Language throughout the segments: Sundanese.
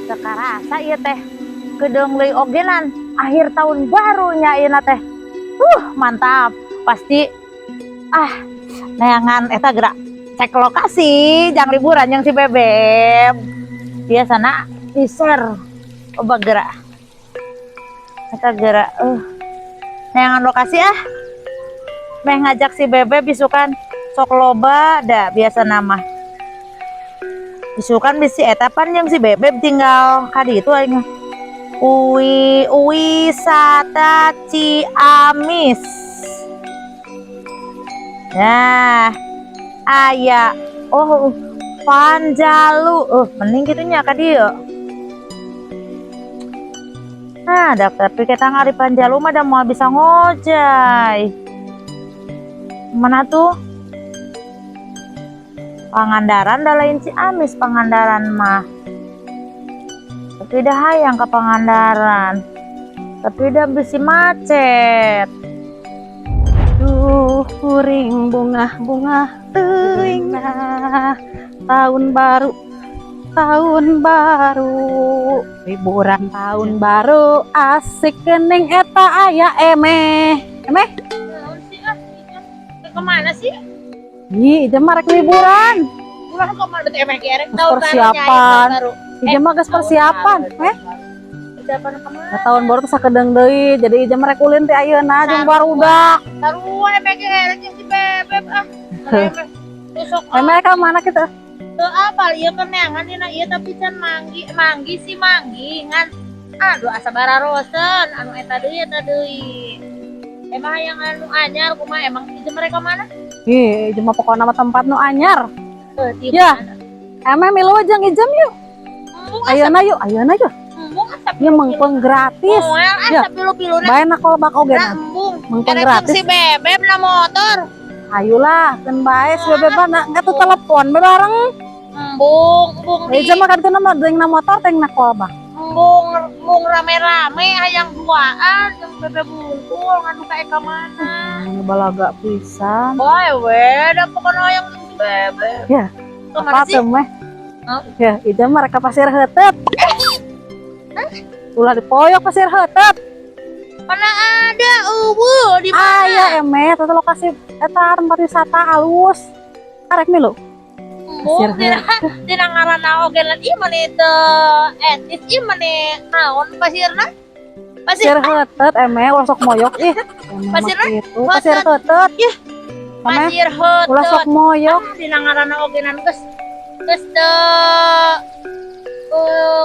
Teu karasa ieu teh. Kedeung deui ogenan akhir tahun barunya ieu teh. Mantap. Pasti ah neangan eta gerak cek lokasi jang liburan yang si Bebeb. Biasana di-share loba gerak. Eta gerak neangan lokasi ah. Meh ngajak si Bebeb bisukan sok loba da biasa nama. Bisukan bisi eta pan yang si Bebeb tinggal ka ditu aing. Uwi wisata Ciamis. Nah, aya oh Panjalu. Mending kitu nya ka dieu. Nah, da, tapi kita ngari Panjalu mah da moal bisa ngojay. Mana tuh? Pangandaran da lain Ciamis Pangandaran mah. Tapi dah hayang ke Pangandaran. Tapi dah bisi macet. Duh, kuring bungah-bungah teuing. Tahun baru, tahun baru, liburan tahun baru, asik kening eta aya emeh. Emeh? Kemana sih? Ih, ieu mah rek liburan. Ulah kemana betul emeh kerek Persiapan. Ieu mah geus persiapan, eh? Persiapan kemana? Nah, tahun baru tuh sakedeung deui, jadi ieu mah rek ulin teh ayeuna jeung barudak. Sarua emeh kerek jeung si Bebeb ah. Emeh tusuk. Emeh ka mana kita? Teu apal ieu keur neangan dina ieu tapi can manggi manggi sih manggi ngan aduh asa bararosen anu eta deui eta deui. Emang hayang anu anyar kumaha emang itu mereka mana? Ih, ieu mah pokona mah tempat nu anyar. Di Ya. mana? Emeh milu jeung ijem yuk. Embung asa Ayeuna yuk, ayeuna yuk. embung asa Ieu mengpeng gratis. Moal Ya. asa pilu-piluna. Bae na kolbak oge Nah, na. embung. Mengpeng Erek gratis. si Bebeb na motor. Ayolah, keun bae si Bebeb mah na tuh telepon be bareng. Embung, embung di Ijem mah kan teu mah deung na motor teh na kolbak. Embung embung rame-rame hayang duaan jeung Bebeb bungkul nganu ka eka mana. Ini balaga pisan. Bae we, da pokona hayang jeung si Bebeb. Ya, Kemana apa sih? tuh meh? Hah? Ya, ijem mah rek ka Pasir Heuteut. Ulah dipoyok Pasir Heuteut. Mana ada euweuh di mana? Aya emeh eta lokasi eta tempat wisata alus. Arek milu. Embung Pasir dina dina ngaranna oge lan ieu mah teu etis ieu mah naon pasirna? Pasir Pasir Heuteut emeh ulah sok moyok ih. Emeh mah Pasirna? kitu. Pasir Heuteut. Ih. Emeh Pasir ulah sok Heuteut. moyok. Ah, dina ngaranna oge nan geus geus teu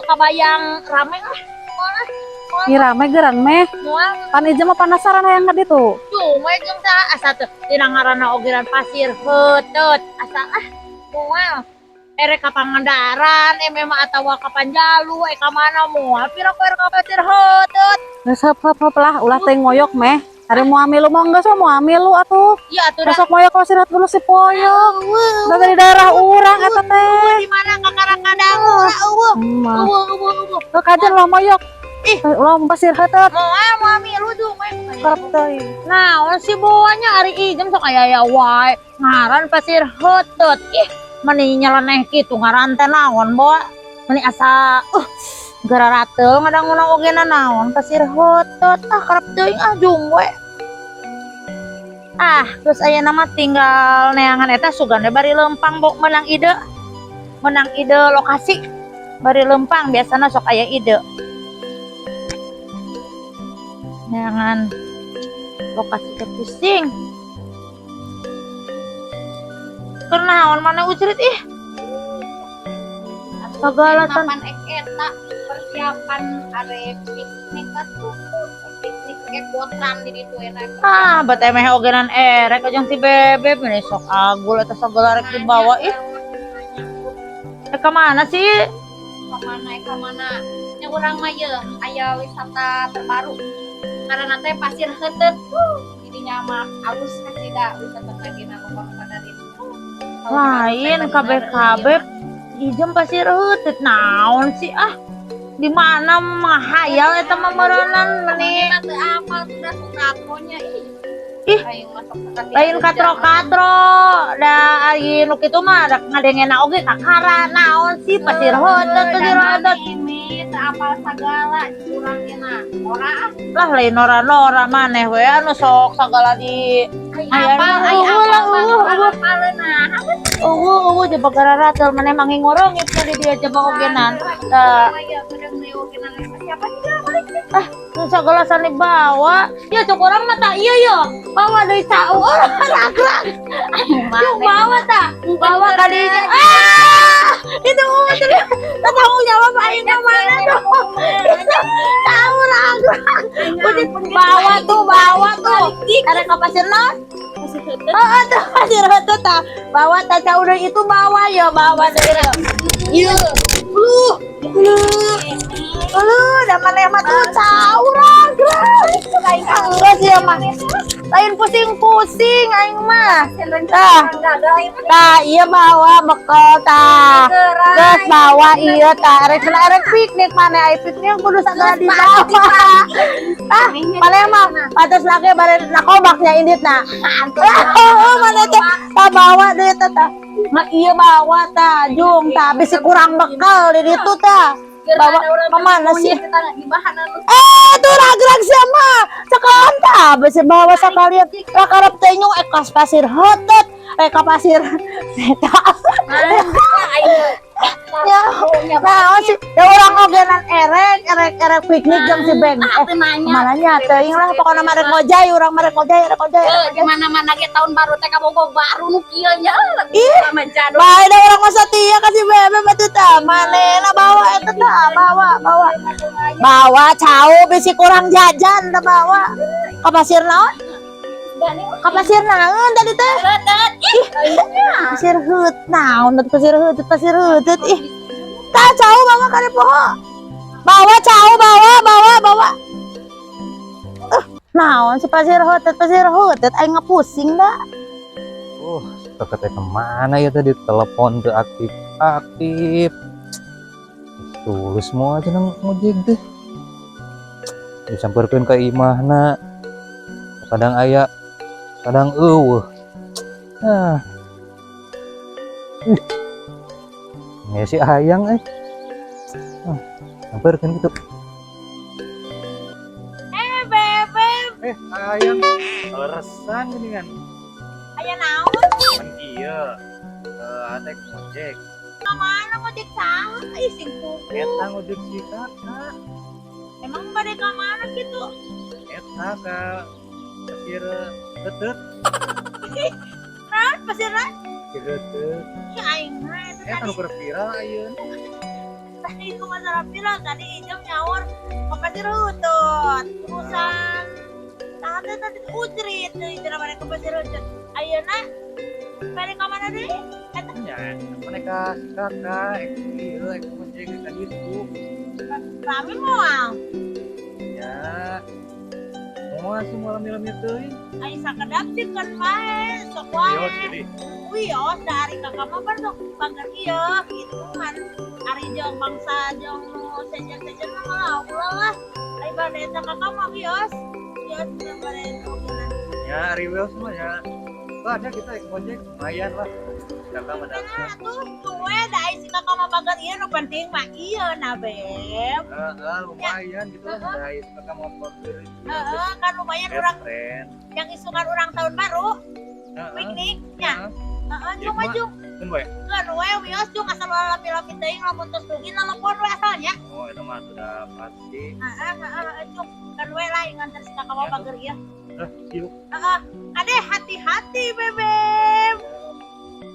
kabayang rame ah. Moal ah. Moal. Ih rame geran meh. Moal. Pan ieu mah penasaran hayang ka ditu. Cuma jeung saha asa teu dina ngaranna ogeran Pasir Heuteut asa ah moal erek ka Pangandaran emeh mah atawa ka Panjalu ka mana moal pira ku erek ka Pasir Heuteut. Geus heup heup heup lah ulah teuing moyok meh. Ari moal milu mah geus mah moal milu atuh. Iya atuh da. Besok moyok Pasir Heuteut dulu si poyok. Euweuh. Da dari daerah urang eta teh. Di mana kakara kadangu lah euweuh. Mah. Euweuh euweuh euweuh. Tuh kajen ulah moyok. Ih. Ulah Pasir Heuteut. Moal moal milu tuh meh. Kerep teuing. Naon sih bawanya ari ijem sok aya aya wae ngaran Pasir Heuteut. Ih, meni nyeleneh kitu ngaran teh naon bawa meni asa gararateul ngadanguna ogena naon Pasir Heuteut ah kerep teuing ah jung we. Ah, terus ayeuna mah tinggal neangan eta sugan we bari lempang bok menang ide. Menang ide lokasi. Bari lempang biasana sok aya ide. Neangan lokasi teh pusing. Keur naon maneh ucrit ih? Segala tan Mapan ek eta persiapan arek piknik atuh piknik ek botram di ditu enak. Ah, bat emeh ogenan erek jeung si Bebeb meni sok agul eta sagala rek dibawa ih. Eh ka mana sih? Kemana ka mana? Nya urang mah ye aya wisata terbaru. Karena teh Pasir Heuteut. Jadinya mah alus kan tidak wisata lagi na pada itu. Lain KB-KB ijem Pasir Heuteut naon sih ah? Di mana mah hayal eta mah meureunan meni Teu apal sudah suka nya ih. Ih. Aing masuk sakati. Lain katro-katro da, ari nu kitu mah da ngadengena oge kakara naon sih, pasir heuteut, pasir heuteut. Ini teu apal sagala urang ge na. Ora ah. Lah, lain nora-nora, maneh we anu sok sagala di Ai apal, ai eueuh apal lah, mah eueuh, eueuh. apaleuna. Eueuh, eueuh, coba gararatel maneh mangi ngorongit di dia coba ogenan. Tah. Ya beurang deui ogenan siapa sih balik. Nu sagala sani bawa. Ya cok urang mah tak iya yo. Bawa deui cau orang ragrag. Yung bawa ta. Bawa kadinya. Ah! Itu teu tanggung jawab aing ka mana tuh. Tahu ragrag. Bawa tuh, bawa tuh. Ada ke pasir naon? Oh, tuh pasir heuteut tah. Bawa ta cau deui itu, bawa ya, bawa deui. Iya. Lu, lu. Lu, da maneh mah tuh cau ragrag. Enggak sih mah. Lain pusing-pusing aing mah. Tah. Tah, iya bawa bekal tah. Geus bawa iya tah. Erek kena erek piknik maneh, ai piknik kudu sagala dibawa. Ah, maneh mah pantes lagi bare nakobaknya indit na. Oh, maneh teh tah bawa deui teh tah. Mah iya bawa tah, jung tah bisi kurang bekal di ditu tah. Bawa kemana sih? Eh, tuh ragrag siapa? Sekalian tah, bisi bawa sekalian. Lah karep teh nyung ekas pasir heuteut, eh ka pasir. Ya, nah, sih, ya urang ogenan erek, erek, erek piknik jeung si Beng. Eh, malahnya teuing lah pokokna mah rek ngojay, urang mah rek ngojay, rek ngojay. Rek Di mana-mana ge tahun baru teh kabogoh baru nu kieu nya. Ih, Sama jadul. bae da urang mah setia ka si Bebe batu tah. Manehna bawa eta tah, bawa, bawa. Bawa cau bisi kurang jajan tah bawa. Ka pasir naon? Ka pasir naon tadi teh? Ih, pasir heut naon teh pasir heut, pasir heut ih. Tah cau bawa ka poho. Bawa cau, bawa, bawa, bawa. Eh, naon si pasir heut, pasir heut, aing ngapusing dah. Teh kemana ya tadi, telepon tuh aktif aktif. Tulus semua aja nang ngojek deh. Disamperkeun ke imahna. Kadang aya, kadang euweuh. Nah. Ih. Ini si ayang eh. Ah, samperkeun gitu. Eh, Bebe, Eh, ayang. Leresan geuningan. Aya naon? Pan kieu. Eh, atek ngojek. Mana ngojek saha? Ih, sing pugu. Eta ngojek si kakak. Emang bade ka mana gitu? Eta ka pasir heuteut. Naon pasir naon? Pasir heuteut. Ih, aing mah eta Eta tadi nu keur viral ayeuna. Tadi itu masalah viral tadi ijem nyaur ke pasir heuteut. Terusan tah teh tadi ujrit deui cenah bade ke pasir heuteut. Ayeuna bade ka mana deui? Eta Nya, mereka si kakak, ek ieu ek ngojek ka ditu. Rame moal. Ya. Moal sih, moal lami-lami teuing. Ai sakedap sih kan wae, sok wae. Wios jadi. Wios dari kakak mah kan sok bager ieu gitu kan. Ari jeung bangsa jeung nu sejen-sejen mah malah ulah lah. Ai bade eta kakak mah wios. Wios jeung bade ogenan. Ya, ari wios mah ya. Lah, ada kita ek ngojek lumayan lah. Kakak mah Nah, datang. tuh we da ai si kakak mah bager ieu, nu penting mah ieu na Beb. Heeh, lumayan gitu lah. Da si kakak mau mampir. Heeh, kan lumayan urang Friend. Yang isukan urang tahun baru piknik nya. Heeh. Heeh, Jadi cung kumaha? maju. Keun we. Keun we wios cung, asal ulah lami-lami teuing, lamun tos dugi nelpon we asalnya. Oh, itu mah sudah pasti. Heeh, heeh, cung. Keun we lah nganter si kakak mah Ya, bager ieu. Eh, yuk. Heeh. Ade hati-hati Bebeb.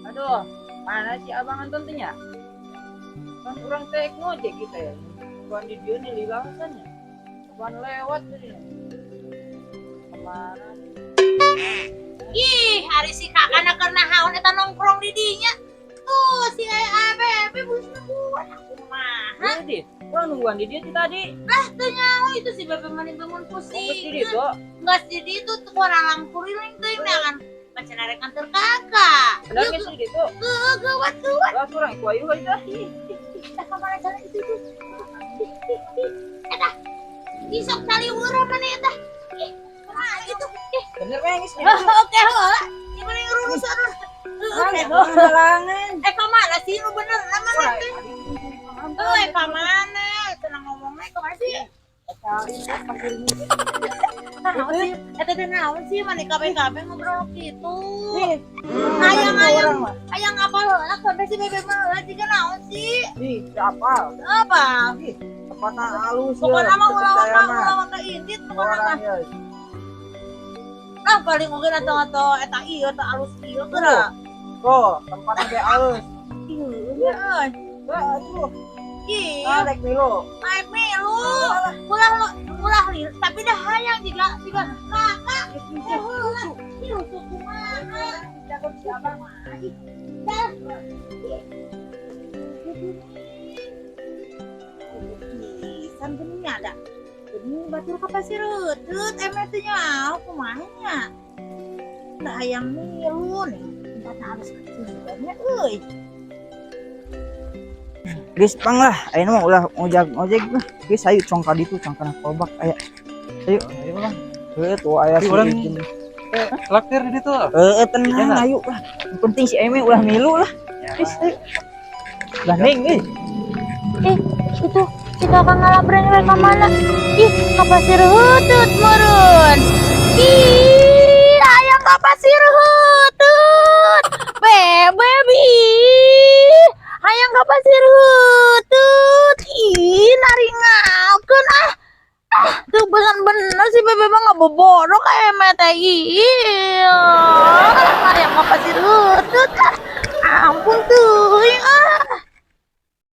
Aduh, mana si abang Anton teh nya? Kan urang teh ngojek kita ya. Bukan di dia nih liwasannya. Bukan lewat tadi. Kemana? Ih, hari si kakak na keur nahaon eta nongkrong di dinya. Tuh si ABB busna buat aku mah. Ini urang nungguan di dia ti tadi. Lah teu nyaho itu si Bebe mah bangun Fokus pusing. di ditu. Enggak di ditu tuh orang kuriling teuing neangan pacan arek nganter kakak. Benar geus di ditu. Heuh, gawat gawat. Lah urang ku ayu itu. Kita ka mana cara itu itu. Eta. Isok caliweureun mana eta? Ih, kumaha gitu? Ih. Bener meh geus. Oke, heula. Gimana yang urusan? Oke, Halangan. Eh, ka mana sih nu bener mana teh? Eh, ka mana? Tenang ngomongnya ka mana sih? Naon sih? Eta teh naon sih mani kabeh-kabeh ngobrol gitu. Hayang hayang hayang apa heula sampai si bebe mah heula jiga naon sih? Ih, siapa? Apa? Tempatna halus. Pokoknya mah ulah waka ulah waka indit pokoknya mah. Ah, paling mungkin atau eta ieu eta alus ieu geura. Oh, tempatnya ge alus. Ieu euy. Wah, aduh. Ih, Ah, rek milu. naik milu. Ulah lu ulah li, tapi dah hayang jiga jiga kakak. Eh, heula. Ih, kumaha? Jago siapa? Ih, dah. Ih, pisan geuning ada. Geuning batur ka pasir reuteut emeh teh nya kumaha nya. Dah hayang milu nih. Tempat halus kecil nya euy. Geus pang lah, ayeuna mah ulah ngojek ngojek lah. Geus ayo cong ka ditu, cong kana kolbak aya. Ayo, Ayo lah. Heuh tuh aya Tapi si orang- Ijin. Eh, traktir di ditu. Heeh, tenang Enak. ayo lah. Yang penting si Eme ulah milu lah. Geus ayo. Lah ning euy. Eh, itu si kakak ngalabreng rek ka mana? Ih, ka pasir heuteut meureun. Ih, hayang ka pasir heuteut. Bebe bi. Hayang ka pasir heuteut. Ih, naringalkeun ah. Ah, tuh bener-bener si Bebe mah ngaboboro ka eme teh. Ih, hayang ka pasir heuteut ah. Ampun teuing ah.